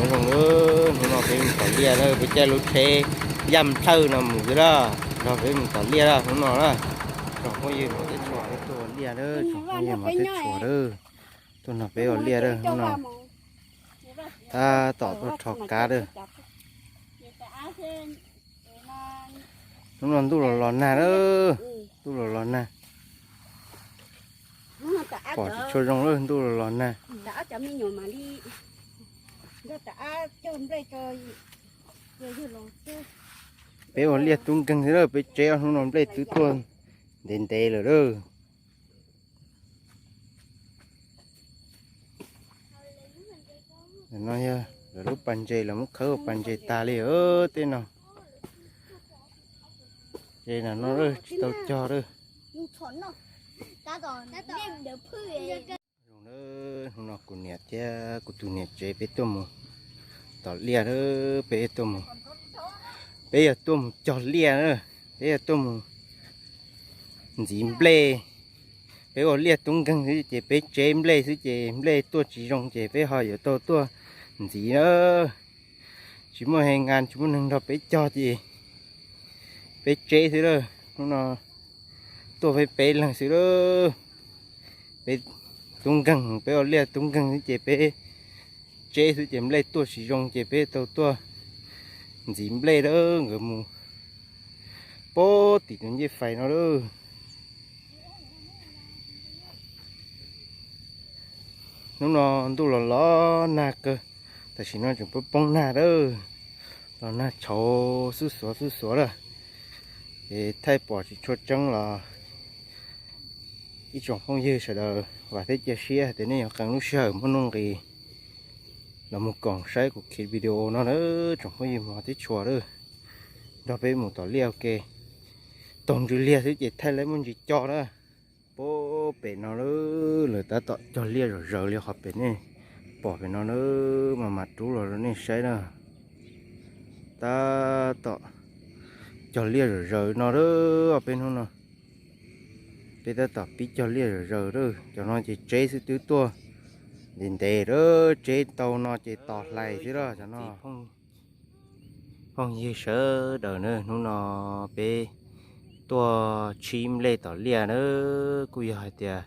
Zoo, hnub no peb mus tom liaj lawm, peb caij lub tsheb yaj nplhawj no mus xwb lawm, nrog peb mus tom liaj lawm hnub no na. Tsoom phooj ywg hmov thiab tshua, tuaj ua liaj lawm, tsoom phooj ywg hmov thiab tshua lawm, tuaj nrog peb ua liaj lawm hnub no. Tab tom tuaj rho kab lawm. Hnub no ntuj los los nag lawm, ntuj los los nag. Pom tsis tshua zoo lawm, ntuj los los nag. Peb ua liaj tub nkeeg xwb lawm, peb tsev hnub no nplej twb tuaj ntev ntev lawm lawm. No yog lawv lub pas ntses, lawv muab khawb ua pas ntses tag li tej no. Ces no tsis tau cog lawm. Hnub no kuv niam thiab kuv tus niam tsev peb tuaj mus tom liaj lawm, peb tuaj mus, peb yog tuaj mus cog liaj na, peb yog tuaj mus ntxiv nplej. Peb ua liaj tub nkeeg xwb ces peb tsev nplej xwb ces nplej tuaj tsis zoo ces peb ho yuav tau tuaj ntxiv na. Tsis muaj he ngas, tsis muaj neeg nrog peb cog ces peb tsev xwb lawm. Hnub no tuaj peb peb leeg xwb lawm. Peb tub nkeeg, peb ua liaj tub nkeeg xwb ces peb tsev xwb ces nplej tuaj tsis zoo ces peb tau tuaj ntxiv nplej lawm, nkawd mus pab tim tus ncej fais no lawm. Hnub no ntuj los los nag kawg, tam sim no tseem poob poob nag lawm, los nag tshauv xub xuav xub xuav lawm. Es thaij pom tsis tshua tseeb los ib tsoom phooj ywg sawv daws vam thiab cia siab hais tias nej yuav qee lub sij hawm muaj nuj nqis los mus koom saib kuv clip video no na tsoom phooj ywg hmov thiab tshua lawm. Nrog peb mus tom liaj ua ke, taug ntsws liaj xwb ces thaij lawv muaj ntsis co na. Pab pem no lawm, lawv tab tom cog liaj zom zaws li qhov pem nej pom pem no na, mas mam rub los rau nej saib na. Tab tom cog liaj zom zaws no lawm, peb hnub no peb tab tom pib cog liaj zom zaws lawm. Cov no ces tsev xwb twb tuaj ntev ntev lawm, tsev tau no ces tos hlais xwb lawm cov no. Phooj ywg sawv daws na, hnub no peb tuaj tshib nplej tom liaj na, kuj yog hais tias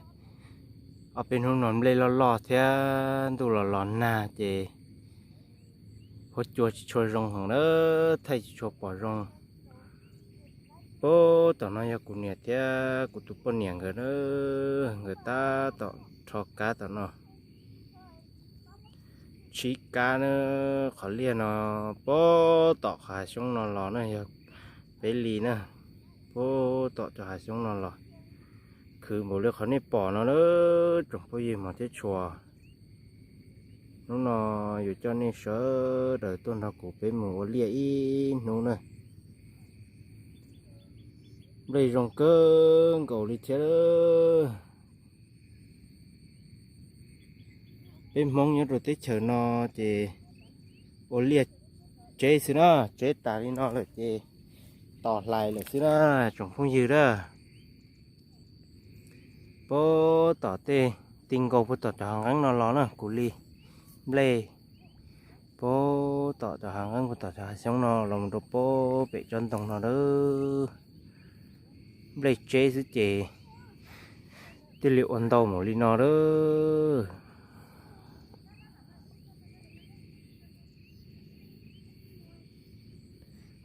ob peb hnub no nplej loj loj thiab ntuj los los nag ces huab cua tsis tshua zoo heev na, thaij tsis tshua pom zoo. Pab tom no yog kuv niam thiab kuv tus poj niam nkawd na, nkawd tab tom rho kab tom no. Tshib kab na, qhov liaj no pab tom qhov hav xyoob no los na, yog peb li na, pab tom cov hav xyoob no los. Khwv npaum li qhov nej pom no na, tsoom phooj ywg hmov thiab tshua. Hnub no yuav coj nej sawv daws tuaj nrog kuv peb mus ua liaj ib hnub na. Nplej zoo kawg nkaus li thiab. Peb Hmoob nyob rau teb chaws no ces ua liaj tsev xwb na, tsev tas li no lawm ces tos hlais lawm xwb na, tsoom phooj ywg na. Pab tom tej ti nkaus puag tom cov hav nqeeb no los na, kuv li nplej pab tom cov hav nqeeb puag tom cov hav xyoob no los mus rau pab pem tsob ntoo no lawm. Nplej tsev xwb ces thiaj li ua ntau npaum li no lawm.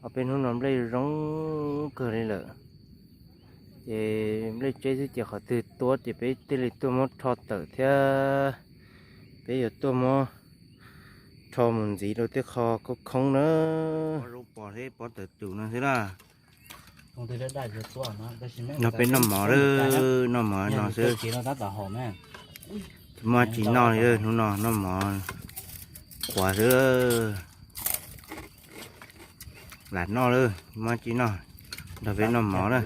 Ob peb hnub no nplej zoo kawg li lawm. Ces nplej tsev xwb ces qhov twg tuab ces peb thiaj li tuaj muab rho tawm thiab. Peb yuav tuaj muab rho mus ntxiv rau tej qho khoob khoob na. Pov tawm tus no xwb na. Nrog peb noj mov, noj mov no xwb. Tsis muaj tsis noj li, hnub no noj mov qhuav xwb. Lam noj lawm, tsis muaj tsis noj, nrog peb noj mov na.